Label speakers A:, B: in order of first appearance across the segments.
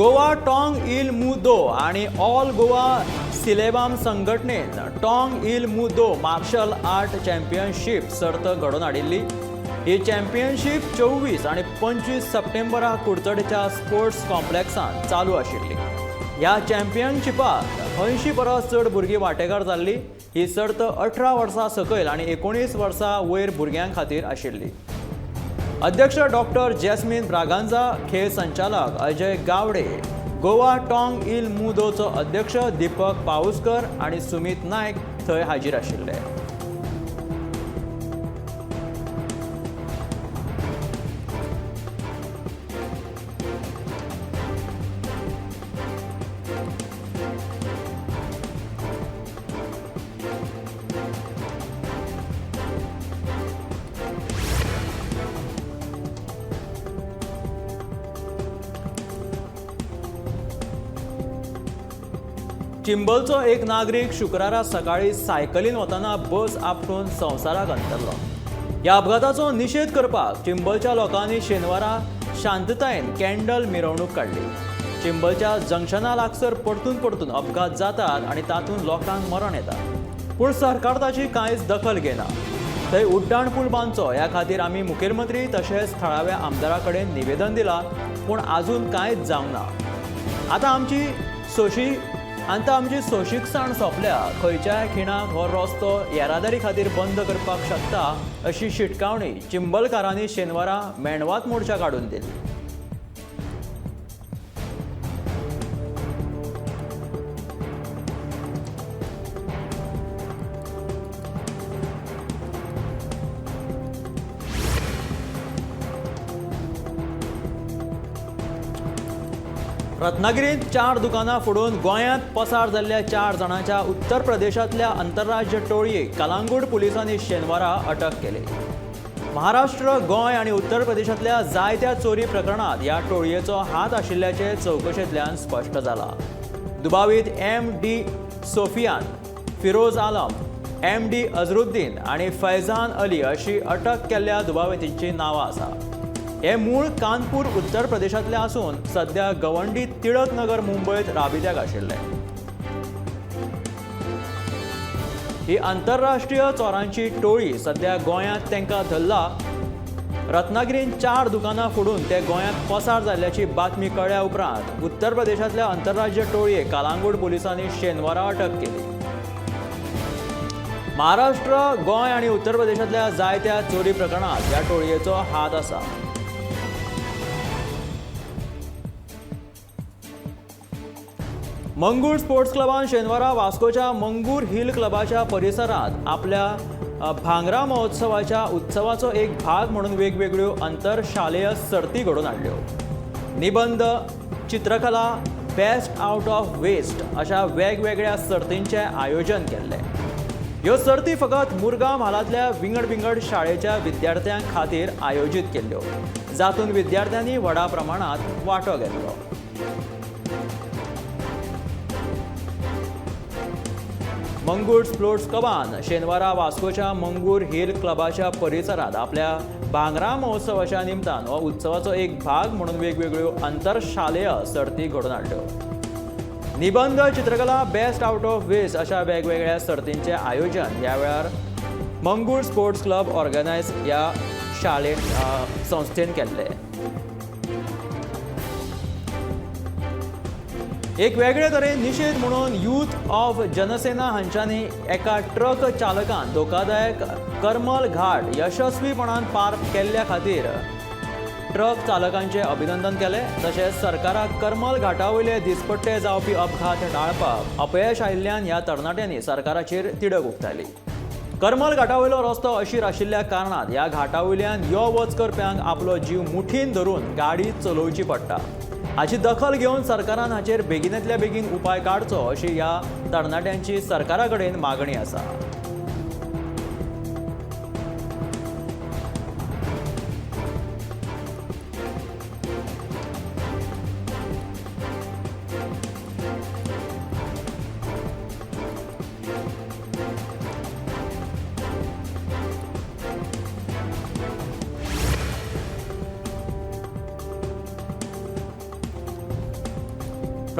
A: गोवा टोंग इल मू दो आनी ऑल गोवा सिलेबाम संघटनेन Tong Il Moo Do martial art championship सर्त घडोवन हाडिल्ली. ही चॅम्पियनशीप 24 आनी 25 सप्टेंबराक कुडचडेच्या स्पोर्ट्स कॉम्प्लेक्सांत चालू आशिल्ली. ह्या चॅम्पियनशिपाक 80 परस चड भुरगीं वांटेकार जाल्ली. ही सर्त 18 वर्सां सकयल आनी 19 वर्सां वयर भुरग्यां खातीर आशिल्ली. अध्यक्ष डॉक्टर जॅस्मिन ब्रागांझा, खेळ संचालक अजय गावडे, गोवा टोंग इल मू दोचो अध्यक्ष दीपक पाऊसकर आनी सुमित नायक थंय हाजीर आशिल्ले. चिंबलचो एक नागरीक शुक्रारा सकाळी सायकलीन वतना बस आपटून संवसाराक अंतरलो. ह्या अपघाताचो निशेध करपाक चिंबलच्या लोकांनी शेनवारा शांततायेन कॅन्डल मिरवणूक काडली. चिंबलच्या जंक्शना लागसर परतून परतून अपघात जातात आनी तातूंत लोकांक मरण येता, पूण सरकार ताची कांयच दखल घेना. थंय उड्डाण पूल बांदचो ह्या खातीर आमी मुखेलमंत्री तशेंच थळाव्या आमदारा कडेन निवेदन दिलां, पूण आजून कांयच जावंक ना. आतां आमची सोंशीकसाण सोंपल्या. खंयच्याय खिणाक हो रस्तो येरादारी खातीर बंद करपाक शकता अशी शिटकावणी चिंबलकारांनी शेनवारा मेणवात मोर्चा काडून दिली. रत्नागिरींत 4 दुकानां फोडून गोंयांत पसार जाल्ल्या 4 जाणांच्या उत्तर प्रदेशांतल्या आंतरराज्य टोळयेक कलांगूट पुलिसांनी शेनवारा अटक केली. महाराष्ट्र, गोंय आनी उत्तर प्रदेशांतल्या जायत्या चोरी प्रकरणांत ह्या टोळयेचो हात आशिल्ल्याचें चवकशेंतल्यान स्पश्ट जालां. दुबावीत M D. Sofian, Firoz Alam, M D. Azharuddin आनी फैजान अली अशी अटक केल्ल्या दुबावितांची नांवां आसा. हे मूळ कानपूर उत्तर प्रदेशांतले आसून सध्या गवंडी टिळक नगर मुंबयत राबित्याक आशिल्ले. ही आंतरराष्ट्रीय चोरांची टोळी सध्या गोंयांत तांकां धरला. रत्नागिरीन 4 दुकानां फोडून ते गोंयांत पसार जाल्ल्याची बातमी कळ्ळ्या उपरांत उत्तर प्रदेशांतल्या आंतरराज्य टोळयेक कलांगूट पुलिसांनी शेनवारा अटक केली. महाराष्ट्र, गोंय आनी उत्तर प्रदेशांतल्या जायत्या चोरी प्रकरणांत ह्या टोळयेचो हात आसा. मंगूर स्पोर्ट्स क्लबान शेनवारा वास्कोच्या मंगूर हिल क्लबाच्या परिसरांत आपल्या भांगरा महोत्सवाच्या उत्सवाचो एक भाग म्हणून वेगवेगळ्यो आंतरशालेय सर्ती घडोवन हाडल्यो. निबंद, चित्रकला, बेस्ट आउट ऑफ वेस्ट अशा वेगवेगळ्या सर्तींचें आयोजन केल्लें. ह्यो सर्ती फकत मुरगांव म्हालांतल्या विंगड विंगड शाळेच्या विद्यार्थ्यां खातीर आयोजीत केल्ल्यो, जातूंत विद्यार्थ्यांनी व्हडा प्रमाणांत वांटो घेतलो. मंगूर स्पोर्ट्स क्लबान शेनवारा वास्कोच्या मंगूर हिल क्लबाच्या परिसरांत आपल्या भांगरा महोत्सवाच्या निमतान हो उत्सवाचो एक भाग म्हणून वेगवेगळ्यो आंतरशालेय सर्ती घडोवन हाडल्यो. निबंद, चित्रकला, बेस्ट आउट ऑफ वेस्ट अशा वेगवेगळ्या सर्तींचें आयोजन ह्या वेळार मंगूर स्पोर्ट्स क्लब ऑर्गनायज ह्या शाळे संस्थेन केल्लें. एक वेगळे तरेन निशेध म्हणून यूथ ऑफ जनसेना हांच्यांनी एका ट्रक चालकान धोकादायक करमल घाट यशस्वीपणान पार केल्ल्या खातीर ट्रक चालकांचे अभिनंदन केलें. तशेंच सरकाराक करमल घाटा वयले दिसपट्टे जावपी अपघात टाळपाक अपयश आयिल्ल्यान ह्या तरणाट्यांनी सरकाराचेर तिडक उक्तायली. करमल घाटा वयलो रस्तो अशीर आशिल्ल्या कारणान ह्या घाटा वयल्यान यो वच करप्यांक आपलो जीव मुठीन धरून गाडी चलोवची पडटा. हाची दखल घेवन सरकारान हाचेर बेगिनांतल्या बेगीन उपाय काडचो अशी ह्या तरणाट्यांची सरकारा कडेन मागणी आसा.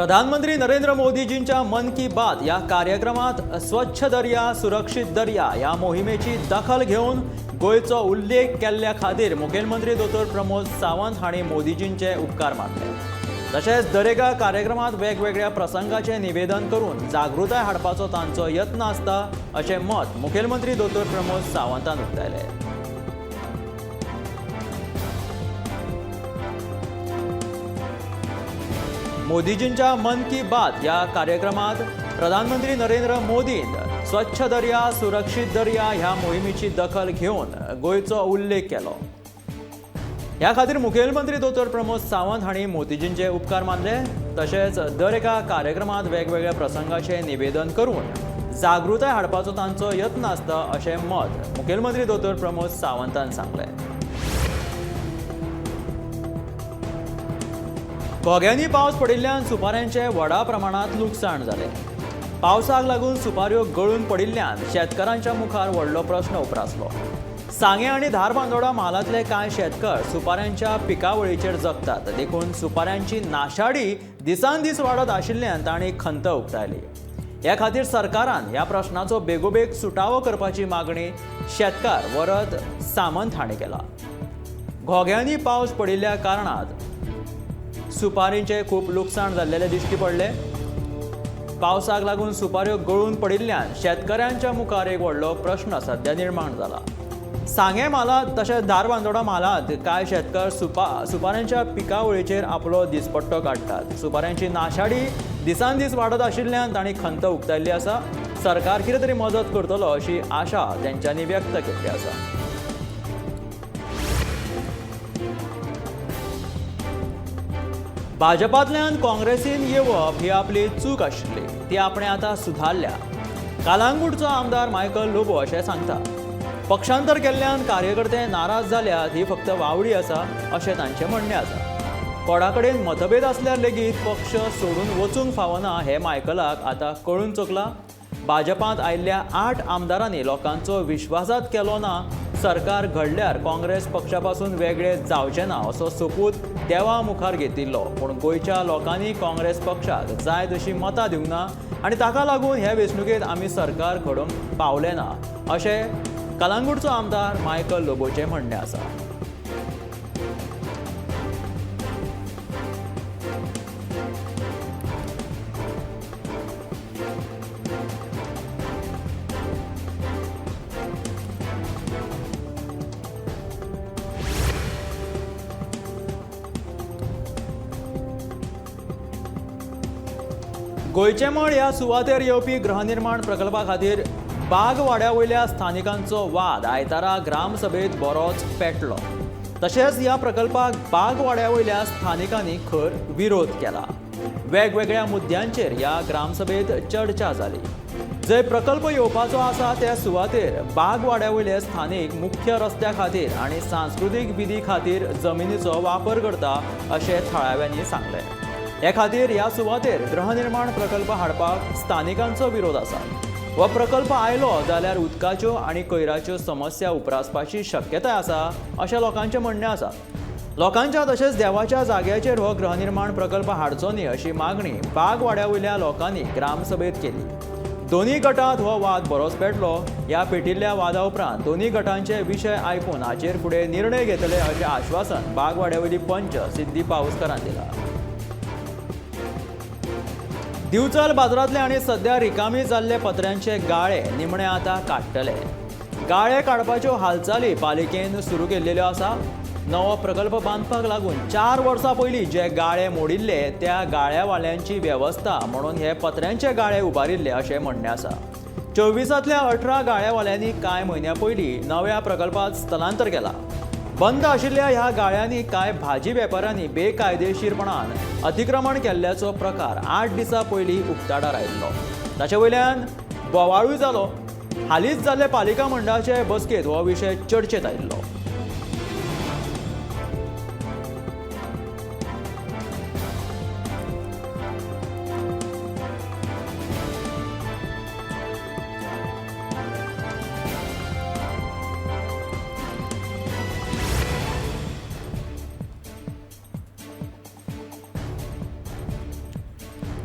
A: प्रधानमंत्री नरेंद्र मोदीजींच्या मन की बात या कार्यक्रमात स्वच्छ दर्या सुरक्षित दर्या ह्या मोहिमेची दखल घेवन गोंयचो उल्लेख केल्ल्या खातीर मुखेलमंत्री दोतोर प्रमोद सावंत हांणी मोदीजींचे उपकार मानले। तशेंच दरेका कार्यक्रमात वेगवेगळ्या प्रसंगाचे निवेदन करून जागृताय हाडपाचो तांचो यत्न आसता अशें मत मुखेलमंत्री दोतोर प्रमोद सावंतान उक्तायलें। मोदीजींच्या मन की बात ह्या कार्यक्रमात प्रधानमंत्री नरेंद्र मोदीन स्वच्छ दर्या सुरक्षित दर्या ह्या मोहिमेची दखल घेवन गोंयचो उल्लेख केलो। ह्या खातीर मुखेलमंत्री दोतोर प्रमोद सावंत हांणी मोदीजींचे उपकार मानले। तशेंच दर एका कार्यक्रमात वेगवेगळ्या प्रसंगाचे निवेदन करून जागृताय हाडपाचो तांचो यत्न आसता अशें मत मुखेलमंत्री दोतोर प्रमोद सावंतान सांगलें। घोग्यांनी पावस पडिल्ल्यान सुपाऱ्यांचें व्हडा प्रमाणांत लुकसाण जालें। पावसाक लागून सुपाऱ्यो गळून पडिल्ल्यान शेतकारांच्या मुखार व्हडलो प्रस्न उप्रासलो। सांगें आनी धारबांदोडा म्हालांतले कांय शेतकार सुपाऱ्यांच्या पिकावळीचेर जगतात, देखून सुपाऱ्यांची नाशाडी दिसान दीस वाडत आशिल्ल्यान तांणी खंत उक्तायली। ह्या खातीर सरकारान ह्या प्रश्नाचो बेगोबेग सुटावो करपाची मागणी शेतकार वरद सामंत हांणी केला। घोग्यांनी पावस पडिल्ल्या कारणान सुपारींचे खूब लुकसाण जाल्लेले दिश्टी पडले। पावसाक लागून सुपाऱ्यो गळून पडिल्ल्यान शेतकऱ्यांच्या मुखार एक व्हडलो प्रश्न सध्या निर्माण जाला। सांगें म्हालांत तशेंच धारबांदोडा म्हालांत कांय शेतकार सुपाऱ्यांच्या पिकावळीचेर आपलो दिसपट्टो काडटात। सुपाऱ्यांची नाशाडी दिसान दीस वाडत आशिल्ल्यान तांणी खंत उक्तायल्ली आसा। सरकार कितें तरी मदत करतलो अशी आशा तेंच्यांनी व्यक्त केल्ली आसा। भाजपांतल्यान काँग्रेसीन येवप ही आपली चूक आशिल्ली, ती आपणें आतां सुदारल्या। कालांगूटचो आमदार मायकल लोबो अशें सांगता। पक्षांतर केल्ल्यान कार्यकर्ते नाराज जाल्यात ही फक्त वावडी आसा अशें तांचें म्हणणें आसा। कोणा कडेन मतभेद आसल्यार लेगीत पक्ष सोडून वचूंक फावना हें मायकलाक आतां कळून चुकलां। भाजपांत आयिल्ल्या 8 आमदारांनी लोकांचो विश्वासात केलो ना, सरकार घडल्यार काँग्रेस पक्षा पासून वेगळे जावचे ना असो सोपूत देवा मुखार घेतिल्लो, पूण गोंयच्या लोकांनी काँग्रेस पक्षाक जाय तशी मतां दिवंक ना आनी ताका लागून हे वेंचणुकेंत आमी सरकार घडोवंक पावले ना अशें कलांगूटचो आमदार मायकल लोबोचें म्हणणें आसा। गोंयचेमळ ह्या सुवातेर येवपी गृहनिर्माण प्रकल्पा खातीर बागवाड्या वयल्या स्थानिकांचो वाद आयतारा ग्रामसभेत बरोच पेटलो। तशेंच ह्या प्रकल्पाक बागवाड्या वयल्या स्थानिकांनी खर विरोध केला। वेगवेगळ्या मुद्द्यांचेर ह्या ग्रामसभेत चर्चा जाली। जंय प्रकल्प येवपाचो आसा त्या सुवातेर बागवाड्या वयले स्थानीक मुख्य रस्त्या खातीर आनी सांस्कृतीक विधी खातीर जमिनीचो वापर करता अशें थळाव्यांनी सांगलें। हे खातीर ह्या सुवातेर गृहनिर्माण प्रकल्प हाडपाक स्थानिकांचो विरोध आसा। हो प्रकल्प आयलो जाल्यार उदकाच्यो आनी कोयराच्यो समस्या उप्रासपाची शक्यताय आसा अशें लोकांचें म्हणणें आसा। लोकांच्या तशेंच देवाच्या जाग्याचेर हो गृहनिर्माण प्रकल्प हाडचो न्ही अशी मागणी बागवाड्या वयल्या लोकांनी ग्रामसभेत केली। दोनूय गटांत हो वाद बरोच पेटलो। ह्या पेटिल्ल्या वादा उपरांत दोनूय गटांचे विशय आयकून हाचेर फुडें निर्णय घेतले अशें आश्वासन बागवाड्या वयली पंच सिद्धी पावसकारान दिलां। दिवचल बाजारांतले आनी सध्या रिकामी जाल्ले पत्र्यांचे गाळे निमणे आतां काडटले। गाळे काडपाच्यो हालचाली पालिकेन सुरू केल्ल्यो आसा। नवो प्रकल्प बांदपाक लागून 4 वर्सां पयलीं जे गाळे मोडिल्ले त्या गाळ्यावाल्यांची वेवस्था म्हणून हे पत्र्यांचे गाळे उबारिल्ले अशें म्हणणें आसा। 24तल्या 18 गाळ्यावाल्यांनी कांय म्हयन्यां पयलीं नव्या प्रकल्पांत स्थलांतर केलां। बंद आशिल्ल्या ह्या गाळ्यांनी कांय भाजी वेपाऱ्यांनी बेकायदेशीरपणान अतिक्रमण केल्ल्याचो प्रकार 8 दिसां पयलीं उक्ताडार आयिल्लो। ताचे वयल्यान बोवाळूय जालो। हालींच जाल्ले पालिका मंडळाचे बसकेंत हो विशय चर्चेत आयिल्लो।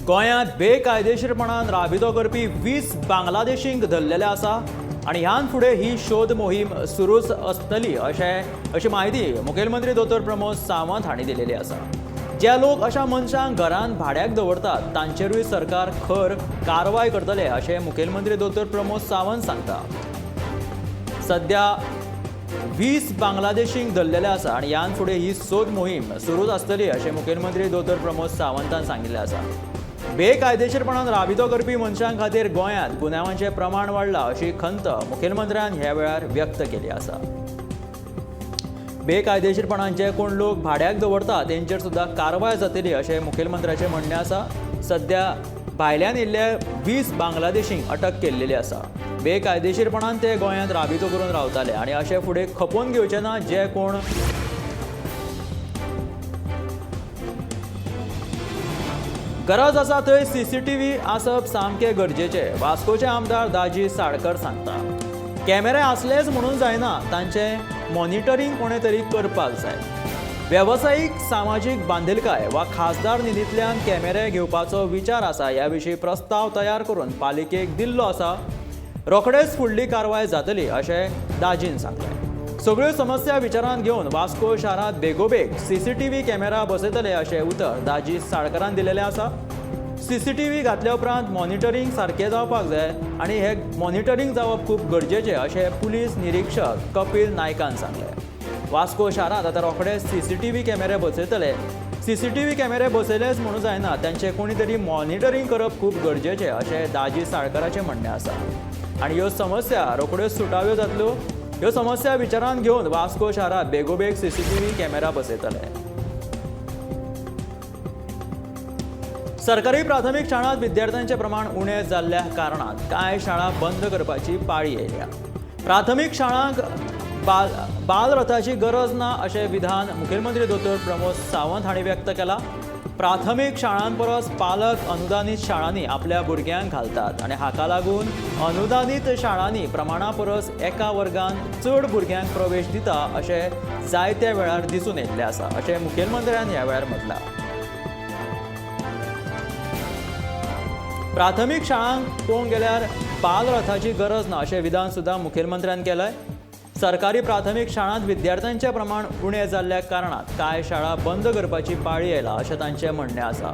A: गोंयांत बेकायदेशीरपणान राबितो करपी 20 बांगलादेशींक धरलेले आसा आनी ह्यान फुडें ही शोध मोहीम सुरूच आसतली अशी म्हायती मुखेलमंत्री दोतोर प्रमोद सावंत हांणी दिलेली आसा। जे लोक अशा मनशांक घरान भाड्याक दवरतात तांचेरूय सरकार खर कारवाय करतले अशें मुखेलमंत्री दोतोर प्रमोद सावंत सांगता। सध्या 20 बांगलादेशींक धरलेले आसा आनी ह्यान फुडें ही सोद मोहीम सुरूच आसतली अशें मुखेलमंत्री दोतोर प्रमोद सावंतान सांगिल्लें आसा। बेकायदेशीरपणान राबितो करपी मनशां खातीर गोंयांत गुन्यांवांचें प्रमाण वाडलां अशी खंत मुखेलमंत्र्यान ह्या वेळार व्यक्त केली आसा। बेकायदेशीरपणान जे कोण लोक भाड्याक दवरता तेंचेर सुद्दां कारवाय जातली अशें मुखेलमंत्र्याचें म्हणणें आसा। सध्या भायल्यान येयल्ल्या 20 बांगलादेशींक अटक केल्लेली आसा। बेकायदेशीरपणान ते गोंयांत राबितो करून रावताले आनी अशें फुडें खपोवन घेवचे ना जे कोण गरज आसा थंय सीसीटीव्ही आसप सामकें गरजेचें, वास्कोचे आमदार दाजी साळकर सांगता। कॅमेरे आसलेच म्हणून जायना, तांचें मॉनिटरींग कोणें तरी करपाक जाय। वेवसायीक सामाजीक बांदिलकाय वा खासदार निधींतल्यान कॅमेरे घेवपाचो विचार आसा। ह्या विशीं प्रस्ताव तयार करून पालिकेक दिल्लो आसा, रोखडेच फुडली कारवाय जातली अशें दाजीन सांगलें। सगळ्यो समस्या विचारांत घेवन वास्को शारांत बेगोबेग सीसीटीव्ही कॅमेरा बसयतले अशें उतर दाजी साळकरान दिलेलें आसा। सीसीटीव्ही घातल्या उपरांत मॉनिटरींग सारकें जावपाक जाय आनी हे मॉनिटरींग जावप खूब गरजेचें अशें पुलीस निरीक्षक कपिल नायकान सांगलें। वास्को शारांत आतां रोखडे सीसीटीव्ही कॅमेरे बसयतले। सीसीटीव्ही कॅमेरे बसयलेच म्हणून जायना, तांचें कोणी तरी मॉनिटरींग करप खूब गरजेचें अशें दाजी साळकराचें म्हणणें आसा आनी ह्यो समस्या रोखड्यो सुटाव्यो जातल्यो। ह्यो समस्या विचारांत घेवन वास्को शारांत बेगोबेग सीसीटीव्ही कॅमेरा बसयतले। सरकारी प्राथमीक शाळांत विद्यार्थ्यांचें प्रमाण उणें जाल्ल्या कारणान कांय शाळा बंद करपाची पाळी आयल्या। प्राथमीक शाळांक बालरथाची गरज ना अशें विधान मुखेलमंत्री दोतोर प्रमोद सावंत हांणी व्यक्त केलां। प्राथमीक शाळां परस पालक अनुदानीत शाळांनी आपल्या भुरग्यांक घालतात आनी हाका लागून अनुदानीत शाळांनी प्रमाणा परस एका वर्गान चड भुरग्यांक प्रवेश दिता अशें जायत्या वेळार दिसून येयल्लें आसा अशें मुखेलमंत्र्यान ह्या वेळार म्हटलां। प्राथमीक शाळांक पळोवंक गेल्यार बालरथाची गरज ना अशें विधान सुद्दां मुखेलमंत्र्यान केलें। सरकारी प्राथमीक शाळांत विद्यार्थ्यांचें प्रमाण उणें जाल्ल्या कारणान कांय शाळा बंद करपाची पाळी आयला अशें तांचें म्हणणें आसा।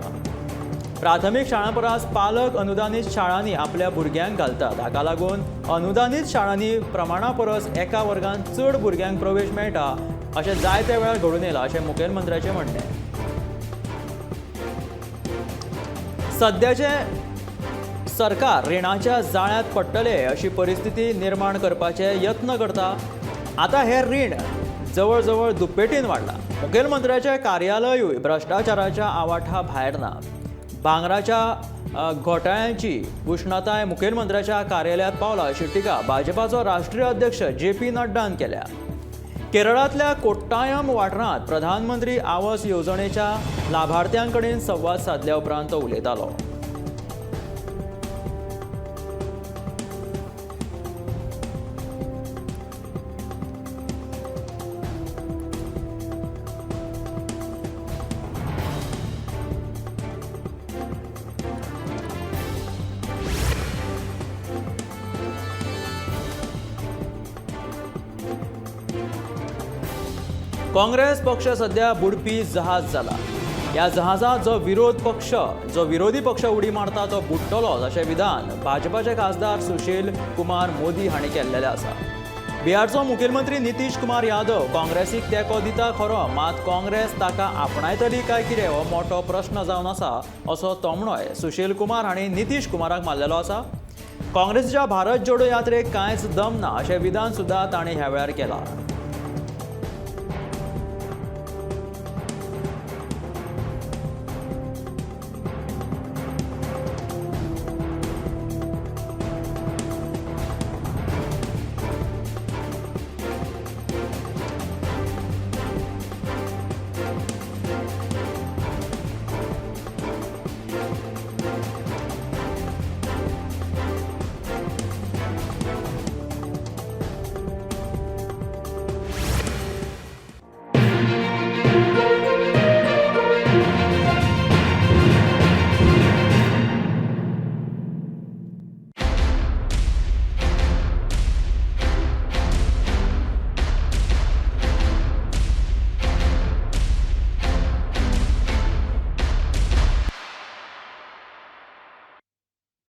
A: प्राथमीक शाळां परस पालक अनुदानीत शाळांनी आपल्या भुरग्यांक घालतात, हाका लागून अनुदानीत शाळांनी प्रमाणा परस एका वर्गांत चड भुरग्यांक प्रवेश मेळटा अशें जायत्या वेळार घडून येयलां अशें मुखेलमंत्र्याचें म्हणणें। सद्याचें सरकार रिणाच्या जाळ्यांत पडटले अशी परिस्थिती निर्माण करपाचे यत्न करता। आतां हें रीण जवळ जवळ दुप्पेटीन वाडलां। मुखेलमंत्र्याचें कार्यालयूय भ्रश्टाचाराच्या आवाठा भायर ना। भांगराच्या घोटाळ्यांची उश्णताय मुखेलमंत्र्याच्या कार्यालयांत पावला अशी टिका भाजपाचो राष्ट्रीय अध्यक्ष जे पी नड्डान केल्या। केरळांतल्या कोट्टायम वाठारांत प्रधानमंत्री आवास येवजणेच्या लाभार्थ्यां कडेन संवाद सादल्या उपरांत तो उलयतालो। काँग्रेस पक्ष सध्या बुडपी जहाज जाला। ह्या जहाजात जो विरोधी पक्ष उडी मारता तो बुडटलो अशें विधान भाजपाचे खासदार सुशील कुमार मोदी हांणी केल्लें आसा। बिहारचो मुखेलमंत्री नितीश कुमार यादव काँग्रेसीक तेंको दिता खरो, मात काँग्रेस ताका आपणायतली काय कितें हो मोठो प्रश्न जावन आसा असो तोमणोय सुशील कुमार हांणी नितीश कुमाराक मारलेलो आसा। काँग्रेसीच्या भारत जोडो यात्रेक कांयच दम ना अशें विधान सुद्दां तांणी ह्या वेळार केलां।